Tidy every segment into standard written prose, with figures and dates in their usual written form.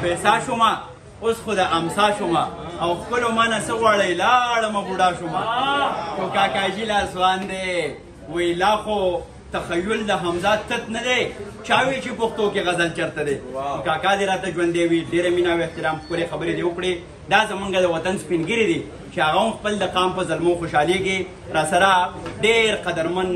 بېسا شومه، اوس خو د امسا شومه، او خپلو ما نه څه غواړئ، لاړمه بوډا شومه. خو کاکاجي لا ځوان دی، وایي لا خو تخیل د حمزه تت نه دی، چا وی چې پښتو کې غزل چرته دی. کاکا دې راته ژوندی وي، ډېره مینه او احترام، ښکلې خبرې دې وکړې. دا زمونږ د وطن سپین ږیري دي چې هغه هم خپل د قام په زلمو خوشحالېږي. راسره ډېر قدرمن،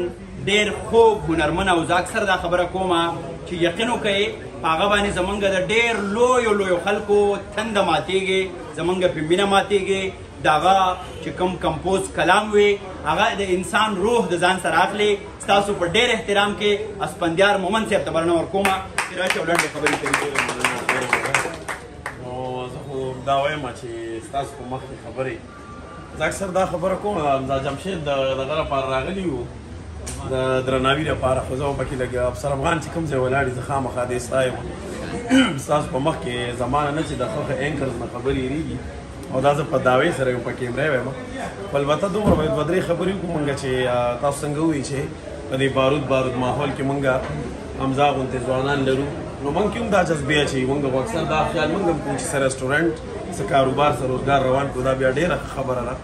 ډېر خوږ هنرمن، او زه اکثر دا خبره کومه چې یقین وکړئ په هغه باندې زمونږ د ډېر لویو لویو خلکو تنده ماتېږي، زمونږ په مینه ماتېږي. د هغه چې کوم کمپوز کلام وي هغه د انسان روح د ځان سره اخلي. ستاسو په ډېر احترام کې اسپندیار مومند صاحب ته بلنه ورکومه چې راشي او لنډې خبرې کوي. نو زه خو دا وایم چې ستاسو په مخ کې خبرې، زه اکثر دا خبره کوم، حمزه جمشید د دغه لپاره راغلي یو د درناوي لپاره، خو زه به پکې لږ افسر افغان چې کوم ځای ولاړ زه خامخا دې ستایم. ستاسو په مخ کې زمانه نه چې د ښه ښه anchors نه خبرې هېرېږي، او دا زه په دعوې سره یو په کیمره وایم. خو البته دومره به دوه درې خبرې وکړو مونږ چې تاسو څنګه ووایي چې په دې بارود بارود ماحول کې مونږ حمزه غوندې ځوانان لرو، نو مونږ کې هم دا جذبې اچوي. مونږ خو اکثر دا خیال مونږ هم کوو چې څه رسټورانټ، څه کاروبار، څه روزګار روان کړو، دا بیا ډېره ښه خبره ده.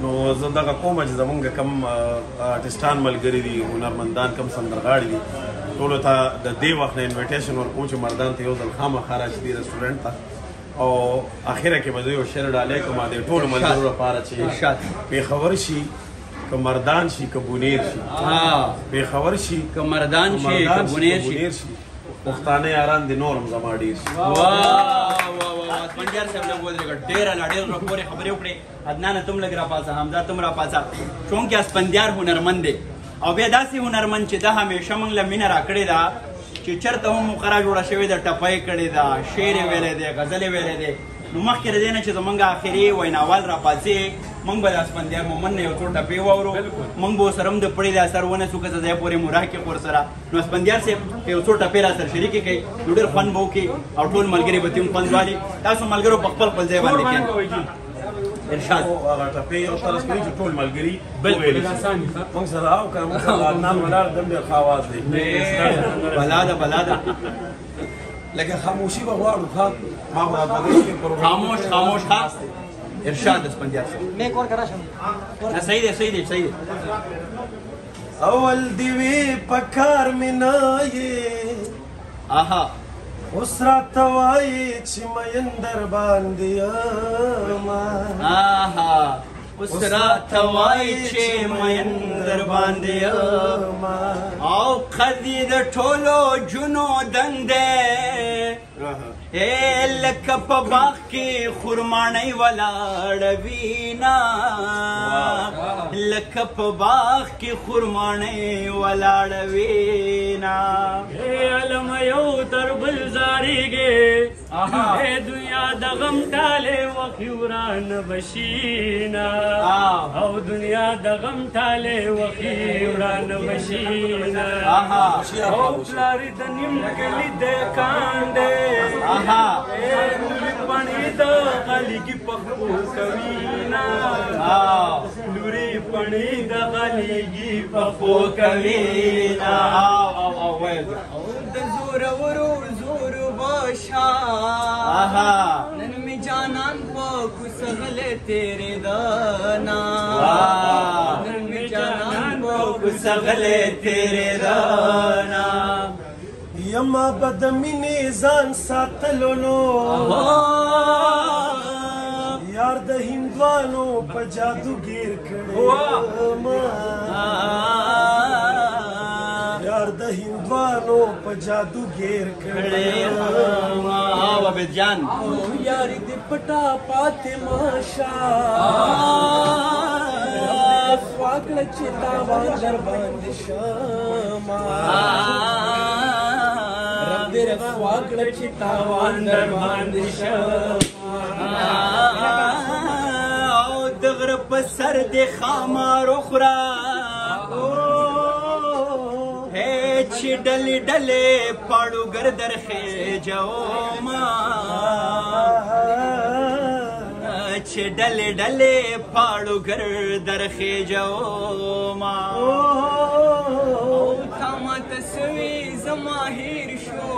نو زه دغه کوم چې زمونږ کم آرټسټان ملګري دي، هنرمندان کم سندرغاړي دي، ټولو ته د دې وخت نه invitation ورکوم چې مردان ته یو ځل خامخا راشي دې رسټورانټ ته، او اخره کې به زه یو شعر ډالۍ کوم د ټولو ملګرو لپاره چې پېښور شي که مردان شي که بونیر شي، پېښور شي که مردان شي که بونیر شي، پښتانه یاران دې نور هم زما ډېر شي. واه واه واه، اسفندیار صاحب لږ ودرېږه، ډېره لا ډېر زړه پورې خبرې وکړې. عدنانه تم لږ راپاڅه، حمزه تم راپاڅه. چونکې اسفندیار هنرمند دی، او بیا داسې هنرمند چې ده همیشه موږ له مینه راکړې ده، چې چېرته هم مقرره جوړه شوې ده، ټپه یې کړې ده، شعر یې ویلی دی، غزل یې ویلی دی. نو مخکې له دې نه چې زمونږ آخري ویناوال راپاڅي، موږ به د اسفندیار مومند نه یو څو ټپې واورو، موږ به ورسره هم د پړې د اثر ونه څو که څه ځای پورې مو راکړي خو ورسره. نو اسفندیار صاحب که یو څو ټپې را سره شریکې کړئ نو ډېر خوند به وکړي او ټول ملګري به ترې هم خوند والي. تاسو ملګرو په خپل خپل ځای باندې کښېنئ. ارشاد هغه ټپې یو طرز کوي چې ټول ملګري بالکل موږ سره او که موږ سره عدنان ولاړ دم ډېر ښه اواز دی. بلا ده بلا ده، لکه خاموشي به غواړو. ښه ما خو دا پروګرام خاموش خاموش. ښه ارشاد اسفندیار صاحب مې کور کرا شم. نه صحیح دی صحیح دی صحیح دی. اول دی وی پکار مې نه یې، اها اوس راته وایي چې مین در باندې یم، اها اوس راته وایي چې مین در باندې یم، او قدي د ټولو جونو دنده لکه په باغ کې خرماڼۍ ولاړه وینا، لکه په باغ کې خرماڼۍ ولاړه وینا. علم یو تر بل زاریږي، اے دنیا د غم ټالې وخی وران بشینا، او دنیا د غم ټالې وخی وران بشینا، او پلار د نیم کلی د کاندې، لوري پڼې د غلیږي پخو کوینا، لوري پڼې د غلیږي پخو کوینا. او د زور ورو زور باشا، نن می جانان په کوڅه غلې تیرې دنا، نن می جانان په کوڅه غلې تیرې دنا. یما بد مینې ځان ساتلو نو یار د هندوانو په جادو ګیر کړی ما، یار د هندوانو په جادو ګیر کړی ما. عابد جان یار دې پټا پاتې ماشا واکړه چې تاوان در باندې شما، رب دې رسوا کړه چې تاوان در باندې شما. او د غره په سر دې ښامار وخوره، چې ډلې ډلې پاړوګر درخېجوما، چې ډلې ډلې پاړوګر درخېجوما. او تا ماته سوي زما هېر شو،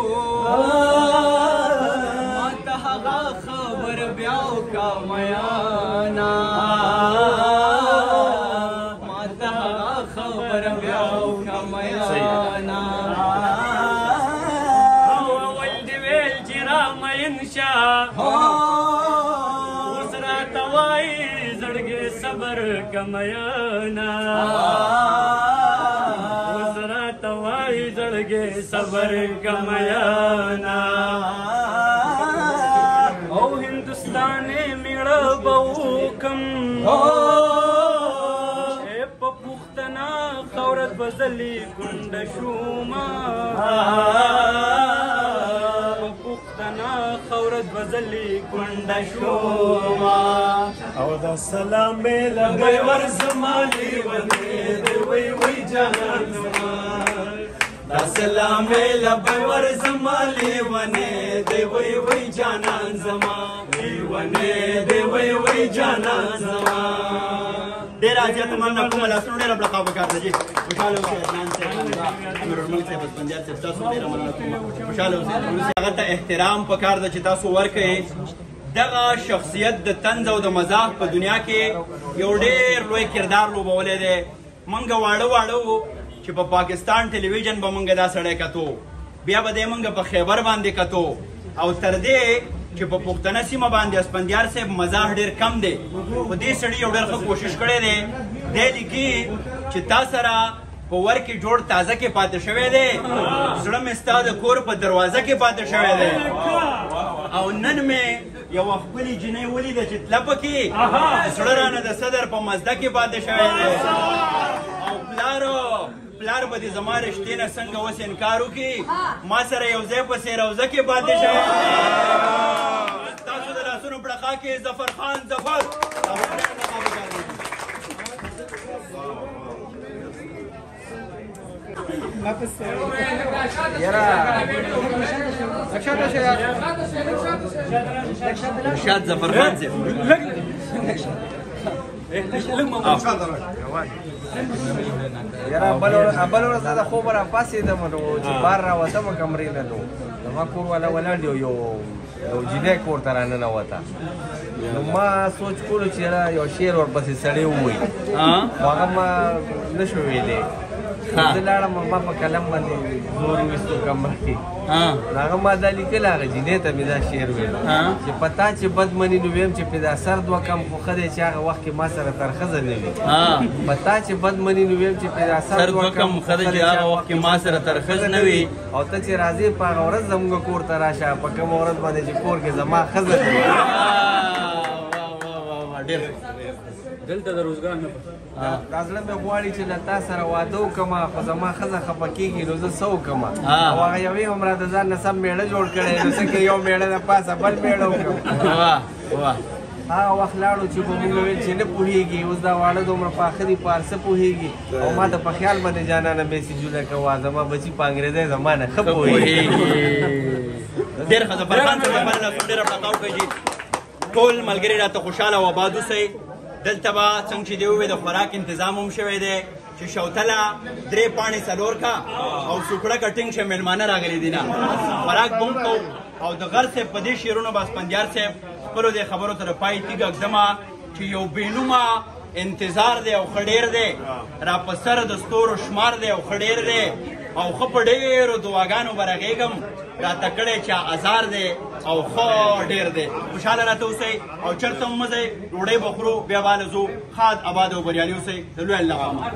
ما ته هغه خبر بیا وکا میانا، ماته هغه خبر بیا وکا میانا. او اول دې ویل چې رامین شه، اوس راته وایي زړګی صبر که میانا، اوس راته وایي زړګی صبر که میانا. او هندوستاني میړه به وکم، په پښتنه خاوره دوه ځلې کونډه شومه، په پښتنه خاوره دوه ځلې کونډه شومه. او دا سلام لبی ورزما لیونی دی وی وی جانان زما، دا سلام لبی ورزما لیونی دی وی وی جانان زما، لیونی دی وی وی جانان زما. ډېره زیاته مننه کوم، لاسونو ډېره بړقا پکار ده جي. خوشحاله اوسئ عدنان صاحب، امیرالملک صاحب، اسفندیار صاحب، تاسو ډېره مننه کوم، خوشحاله اوسئ. هغه ته احترام پکار ده چې تاسو ورکړئ. دغه شخصیت د طنز او د مزاح په دنیا کې یو ډېر لوی کردار لوبولی دی. موږ واړه واړه وو چې په پاکستان ټلویزیون به موږ دا سړی کتو، بیا به دی موږ په خیبر باندې کتو، او تر دې چې په پښتنه سیمه باندې اسفندیار صاحب مزاح ډېر کم دی، خو دې سړي یو ډېر ښه کوشش کړی دی. دی لیکي چې تا سره په ور کې جوړ تازه کې پاتې شوی دی، زړه مې ستا د کور په دروازه کې پاتې شوی دی، او نن مې یوه ښکلې جینۍ ولیده چې تله پکې، زړه رانه د صدر په مزده کې پاتې شوی دی. او پلار به دې زما رشتې نه څنګه اوس انکار وکړي، ما سره یو ځای په سیروزه کې پاتې شوی دی. تاسو د لاسونو پړقا کې ظفر خان ظفر. ارشاد ظفر خان صاحب. یاره بله ورځ د خوبه راپاڅېدم نو چې بار راوتم کمرې نه، نو زما کور والا ولاړ دی، یو جینۍ کور ته راننوته. نو ما سوچ کولو چې یاره یو شعر ورپسې سړی ووایي، خو هغه ما نه شو ویلی. زه لاړم، ما په قلم باندې زور وویستو کمره کې، هغه ما دا لیکل، هغه جینۍ ته مې دا شعر ویل چې په تا چې بد مني نو ویم چې پې دا سر دوه کم، خو ښه دی چې هغه وخت کې ما سره تر ښځه نه وي. په تا چې بد مني نو ویم چې پې دا سر دوه کم، ښه دی چې هغه وخت کې ما سره تر ښځه نه وي. او ته چې راځې په هغه ورځ زموږ کور ته راشه، په کومه ورځ باندې چې کور کې زما ښځه نه وي. ډېر دلته د روزګار نه دا زړه مې غواړي چې له تا سره واده وکړم، خو زما ښځه خفه کېږي نو زه څه وکړم؟ او هغه یوې هم راته ځان نه سم مېړه جوړ کړی، نو څه یو مېړه د پاسه بل مېړه وکړم. هغه وخت لاړو چې به مونږ ویل چې نه پوهېږي، اوس دا واړه دومره پاخه دي، په هر څه پوهېږي. او ما ته په خیال باندې جانانه میسجونه کوه، زما بچي په انګرېزۍ زما نه ښه پوهېږي. ډېر ښه ظفر خان صاحب لپاره لاسونه ډېره پړقا وکړئ. ټول ملګري راته خوشحاله او اباد اوسئ. دلته به څنګه چې دی وویل د خوراک انتظام هم شوی دی، چې شوتله 3 پاڼې 4 کا او سوکړه که ټینګ شه، مېلمانه راغلي دي نه، خوراک به هم کوو. او د غر صاحب په دې شعرونو به اسفندیار صاحب خپلو دې خبرو ته د پای تیږه ږدمه چې یو بېنومه انتظار دی او ښه ډېر دی، را په سر د ستورو شمار دی او ښه ډېر دی، او ښه په ډېرو دعاګانو به رغېږم، راته کړی چا ازار دی او ښه ډېر دی. خوشحاله راته اوسئ او چېرته هم مه ځئ، ډوډۍ به خورو بیا به هله ځو. ښاد اباد او بریالي اوسئ. د لوی الله په امان.